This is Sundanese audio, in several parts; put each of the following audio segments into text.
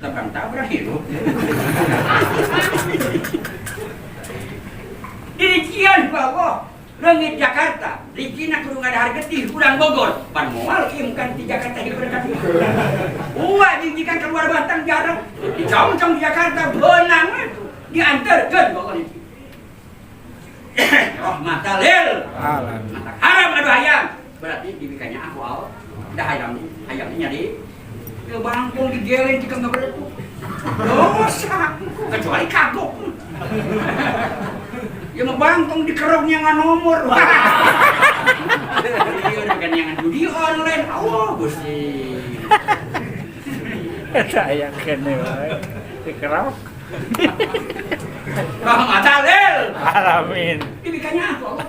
Tabang tabrak hirup. Dirincian ku Allah. Leungit Jakarta, ricina kudu ngadahar getih urang Bogor. Pan moal imkan di Jakarta hirup ka dieu. Uwa jijikan keluar Batang jarang. Dicongcong di Jakarta beunang we tuh. Dianterkeun ku Allah. Rahmatal lil Alamin. mata haram adu hayam. Berarti dibikanya aku al. Dah hayam hayam nyari. Ya bangkong digeleng jika nggak berdetuk. Dosa, kecuali kagok. Ya mau bangkong dikeroknya nggak nomor. Iya, bukan yang judi online. Allah Gusti. Eta aya kene wae. Dikerok. Rahmatal lil Alamin. Dibikanya aku Allah.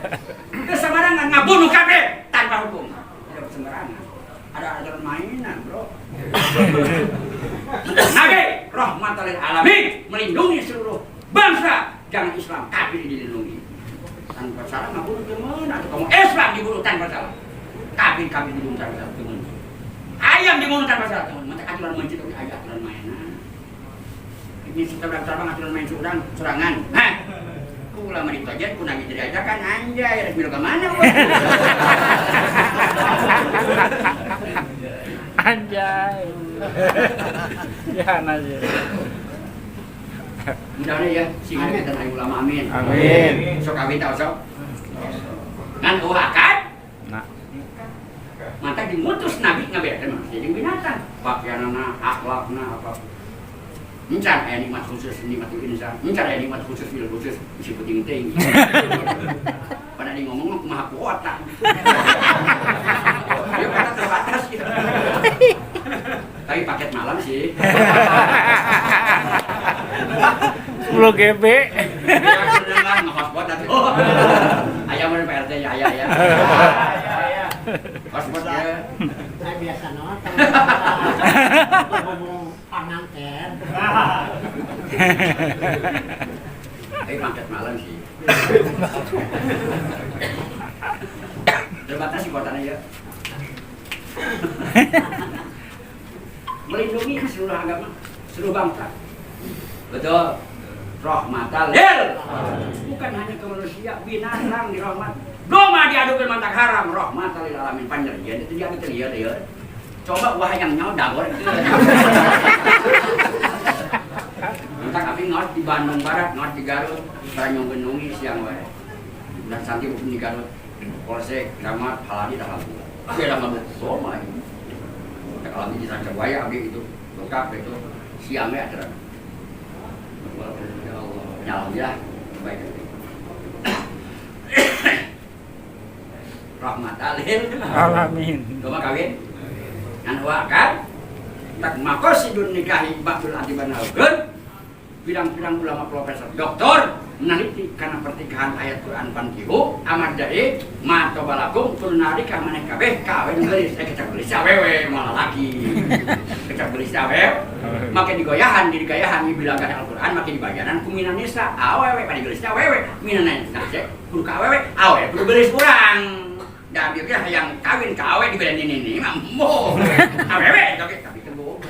Kesembarangan ngabunuh kabeh tanpa hukum. Tidak sembarangan. Ada aturan mainan, bro. Nabi rahmatan lil alamin melindungi seluruh bangsa. Jangan Islam kafir dilindungi. Tanpa salah ngabunuh gimana? Atau kamu Islam dibunuh tanpa salah. Kafir kafir dibunuh tanpa salah gimana? Ayam dibunuh tanpa salah gimana? Mata aturan main itu ada aturan mainan. Ini setelah terbang aturan main surang, serangan. Hah? Ku ulama ditojet, ku nabi diajakan anjay, rek milu ka mana gua? Anjay. Ya aja. Mudah-mudahan ya, sing ada dan ayu ulama amin. Amin. Sok kawin tau sok. Ngan eueuh akad, Nah, maka dimutus nabi ngabedakeun manusia jeung binatang. Pakaianana, akhlakna apa. Encan aya nikmat khusus, nikmat insan. Encan aya nikmat khusus, bil khusus, bisi penting teuing. Pada di ngomong mah kumaha kuota. Ya kata terbatas gitu. Tapi paket malam sih. 10 GB. Ya seneng lah nge-hotspot atuh. Aya mun PRT ya aya ya. Hotspot ya. Saya biasa nonton. Ngomong panganten. Tapi paket malam sih. Terbatas sih kuotanya ya. Melindungi seluruh agama, seluruh bangsa. Betul. Rahmatal lil. Bukan hanya ke manusia, binatang dirahmat. Doma diadukeun mantak haram, rahmatal lil alamin panjerieun itu diadu teu lieur lieur. Coba wah yang nyawa dagor itu. Mantak abi ngaos di Bandung Barat, ngaos di Garut, barang nyonggeunungi siang wae. Dan santi hukum di Garut. Polsek, camat, halali dah lagu. Beda mabuk doma ini. Kalau di Sanca Buaya abdi itu lengkap itu siangnya ada. Ya Allah, ya alhamdulillah baik. Rahmatal lil Alamin. Doma kawin. Ngan wa kan tak maqasidun nikahi ba'dul adiban haukeun. Pirang-pirang ulama profesor doktor meneliti karena pertikahan ayat Quran pankihu amar dari ma tobalakum kulnarika maneh kabeh kawin geulis kecap geulis awewe malah laki kecap geulis awewe make digoyahan digayahan dibilangan Al-Quran make dibayaran ku minan nisa awewe pada geulis awewe minan nisa kudu ka awewe awewe kudu geulis urang da bieu ge hayang kawin ka awewe dibere nini mah moh awewe oke tapi teu bogo.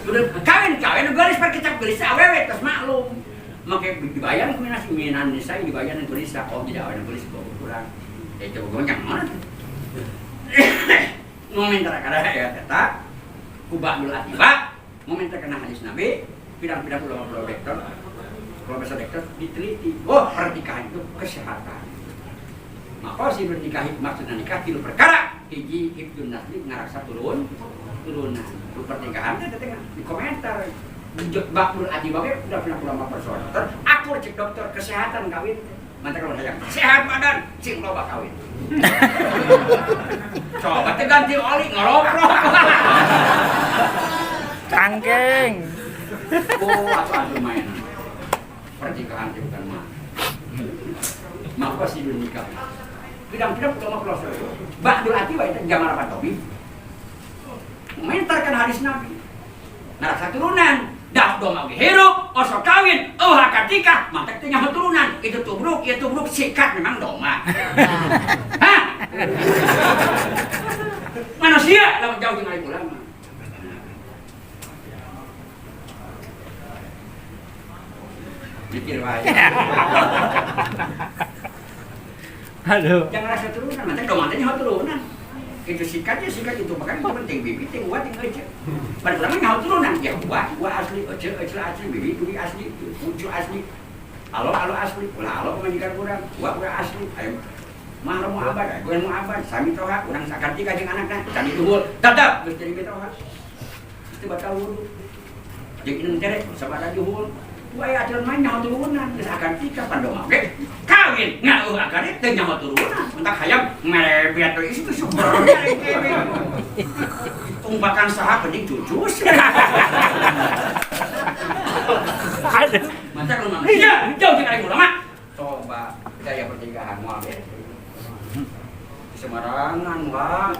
Udah kawin-kawin geulis par kecap geulis awewe tos maklum. Make dibayar ku minan minan nisa dibayar ku nisa oh jadi awewe geulis bogo kurang. Ya itu bogo yang mana tuh? Ngomentar kana ya eta ku ba'dul atiba ngomentar kana hadis Nabi pirang-pirang ulama dokter profesor dokter diteliti. Oh, pernikahan itu kesehatan. Maka si bernikahi maksudna nikah tilu perkara hiji hibdun nasli ngaraksa turun turunan. Lu pernikahan teh teh di komentar Ba'dul atiba we udah pernah ulama profesor dokter akur cek dokter kesehatan kawin. Mantap kalau hayang sehat badan sing loba kawin. Coba teh ganti oli ngoroprok. Cangkeng. Oh, atau adu mainan. Pernikahan itu bukan mah. Maka sih nikah. Bidang-bidang ulama profesor. Ba'dul atiba itu zaman apa tobi? Mentarkan hadis Nabi. Ngaraksa turunan. Dah doma oge hirup, osok kawin, eueuh akad nikah, mantek teh nyaho turunan. Itu tubruk, ieu tubruk sikat memang doma. Hah? Manusia lamun jauh jeung alim ulama. Mikir wae. Aduh. Jangan rasa turunan, nanti domantanya nyaho turunan. Itu sikatnya sikat itu bahkan itu penting bibi ting wa ting aja. Pada ulama nyaho turunan, ya wa wa asli, aja aja asli, bibi bibi asli, ucu asli. Alo alo asli, ulah alo pamajikan urang, wa wa asli. Ayo mahram muabad, gue muabad, sami toha, urang sakanti ka jeung anakna, candi duhul, tetep geus jadi mitoha. Itu batal wudu. Jeung inung tere sabada juhul. Wah, aturan mah nyaho turunan, geus akan tika pandoma oge. Kawin ngauh akan teu nyaho turunan. Mentak hayam merebet we itu syukur. Tumpakan saha penting cucus. Aduh. Mantak lu mah. Iya, jauh jeung aing ulama. Coba gaya pertigaan moal beres. Sembarangan, Wak.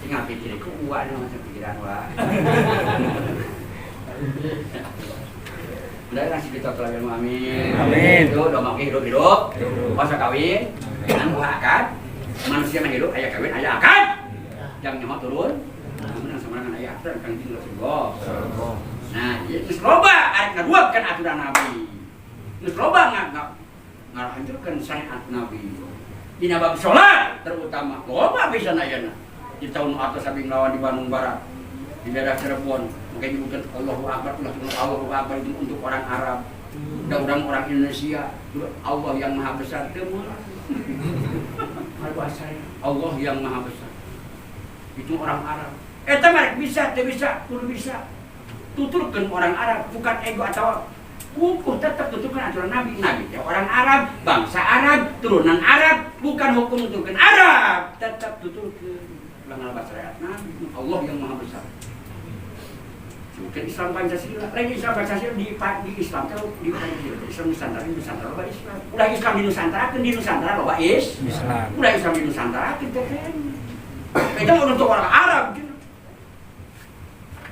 Tinggal pikir ku uak nu masuk pikiran wa. Udah ngasih kita tolak ilmu amin. Amin. Itu udah mau hidup hidup. Masa kawin, dengan uak akad. Manusia mah hidup aya kawin aya akad. Jam nyaho turun. Menang sembarangan aya aturan Kangjeng Rasulullah. Nah, geus loba arek ngaruapkeun aturan Nabi. Geus loba ngahancurkeun syariat Nabi. Dina bab salat terutama loba pisan ayeuna. Di tahun atas sabi ngelawan di Bandung Barat, di daerah Cirebon, makanya bukan Allahu Akbar, Allahu Akbar itu untuk orang Arab, dan orang-orang Indonesia, Allah yang Maha Besar, Allah yang Maha Besar, itu orang Arab. Eta mereka bisa, tidak bisa, kudu bisa. Tuturkan orang Arab, bukan ego atau kukuh, tetap tuturkan aturan Nabi. Nabi ya orang Arab, bangsa Arab, turunan Arab, bukan hukum tuturkan Arab, tetap tuturkan. Syariat Nabi, Allah yang Maha Besar. Mungkin Islam Pancasila, lain Islam Pancasila di Islam kalau di Pancasila, Islam Nusantara, Nusantara loba Islam. Udah Islam di Nusantara, kan di Nusantara loba Islam. Udah Islam di Nusantara, kita kan. Itu untuk orang Arab. Gitu.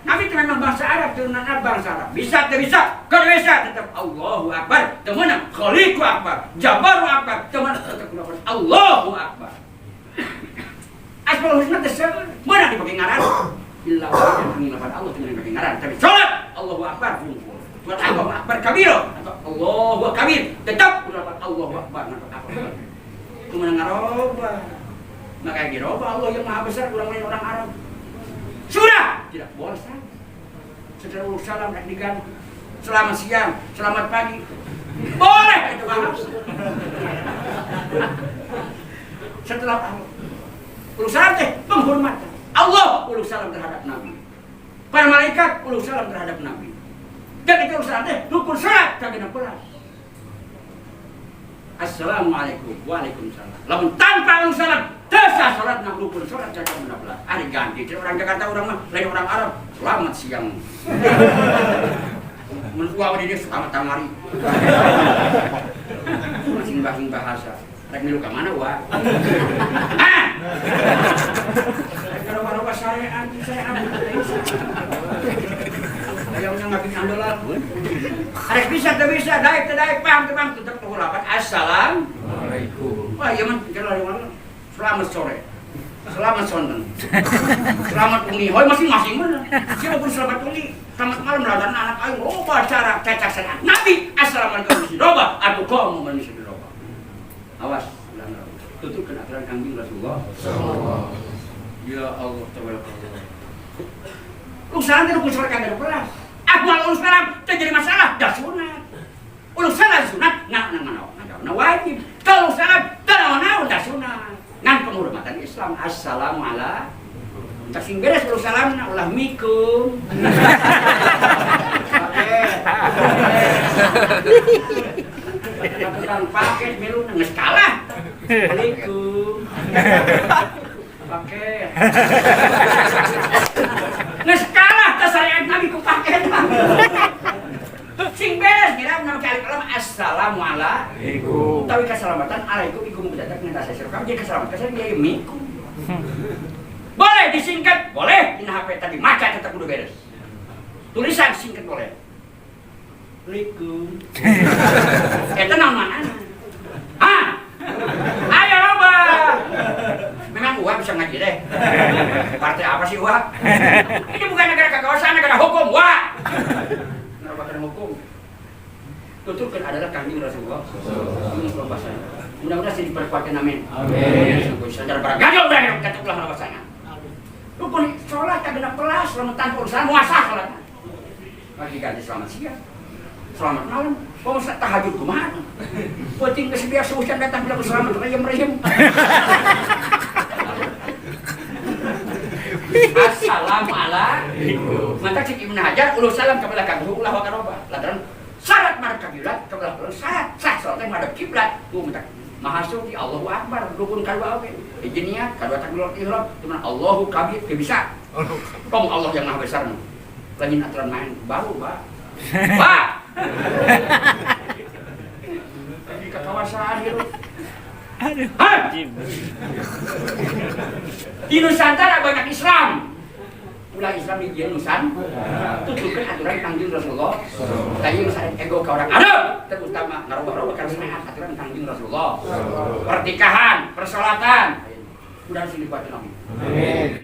Nabi itu memang bangsa Arab, turunan Arab bangsa Arab. Bisa, tidak bisa, kalau bisa tetap Allahu Akbar. Teman, Khaliqu Akbar, Jabaru Akbar, teman tetap Allahu Akbar. Asmaul Husna tersebut mana dipakai ngaran? Illa wa lapan Allah dengan dipakai ngaran. Tapi salat Allahu Akbar kumpul. Tuhan Allahu Akbar kabiro atau Allahu Kabir tetap lapan Allahu Akbar akbar. Itu mana ngaroba. Maka diroba Allah yang Maha Besar kurang lain orang Arab. Sudah tidak boleh salah. Secara urus salam dan diganti. Selamat siang, selamat pagi. Boleh itu bahasa. Setelah Allah uluk salam teh penghormatan. Allah uluk salam terhadap Nabi. Para malaikat uluk salam terhadap Nabi. Dan itu uluk salam teh rukun salat kagena belas. Assalamualaikum waalaikumsalam. Lamun tanpa uluk salam teu sah salat na rukun salat kagena belas. Ari ganti teh orang Jakarta urang mah lain orang Arab. Selamat siang. Mun uang di dieu selamat tamari. Masing-masing bahasa. Rek milu ka mana wa? Ah! Rek roba-roba syariat, syariat. Hayangnya ngabin andalan. Arek bisa teu bisa, daek teu daek, paham teu paham, tetep kudu lapan. Assalamualaikum. Wah, ieu mah jalan selamat sore. Selamat sonten. Selamat wengi. Hoi masing-masing mana? Siapa pun selamat wengi, selamat malam ladan anak aing loba cara cacak syariat. Nabi assalamualaikum diroba atuh kaum manusia diroba. Awas, tuturkan aturan Kangjeng Rasulullah. Ya Allah, tabarakallah. Uluk salam teh rukun salat kagak belas. Aku mal uluk salam teh jadi masalah, dah sunat. Uluk salam sunat, ngan ngan wajib. Kalau uluk salam teh naon dah sunat. Ngan penghormatan Islam. Assalamualaikum. Tak sing beres uluk salamna ulah mikum. Oke. Tukang paket milu geus kalah. Assalamualaikum. Paket. Geus kalah teh syariat Nabi ku paket mah. Sing beres kira nama kali kalam assalamualaikum. Utawi keselamatan alaikum iku mubtada ngan saya sirah jadi keselamatan saya dia mikum. Boleh disingkat, boleh dina HP tadi maca tetap kudu beres. Tulisan singkat boleh. Assalamualaikum. Eta naon mana? Hah? Ayo loba. Memang uang bisa ngaji deh. Partai apa sih uang? Ini bukan negara kekuasaan, negara hukum, wah. Negara hukum. Tuturkan adalah Kanjeng Rasulullah. Ini bahasanya. Mudah-mudahan sih diperkuatkan, amin. Amin. Sadar baragajo udah kata ulah bahasanya. Rukun sholat kagak pelas, selamat tanpa urusan muasah sholat. Lagi ganti selamat siang, selamat malam. Mau tahajud kumaha? Penting geus biasa hujan datang bilang selamat reyem reyem. Assalamualaikum. Mantap cik Ibnu Hajar uluh salam kepada kagum ulah wakaroba. Lantaran syarat madhab kiblat kebelah kulon syarat sah sholat madhab kiblat tuh mentak maha suci Allahu Akbar rukun kadua oge hiji niat kadua takbiratul ihram cuman Allahu kabir teu bisa tong Allah yang maha besar mah lain aturan main baru pak pak di kawasan gitu. Aduh. Hah? Di Nusantara banyak Islam. Ulah Islam di Nusantara. Tuturkan aturan Kangjeng Rasulullah. Tadi misalnya ego ke orang Arab, terutama ngarobah-robah karena syariat aturan Kangjeng Rasulullah. Pertikahan, persolatan. Udah sini kuatin. Amin.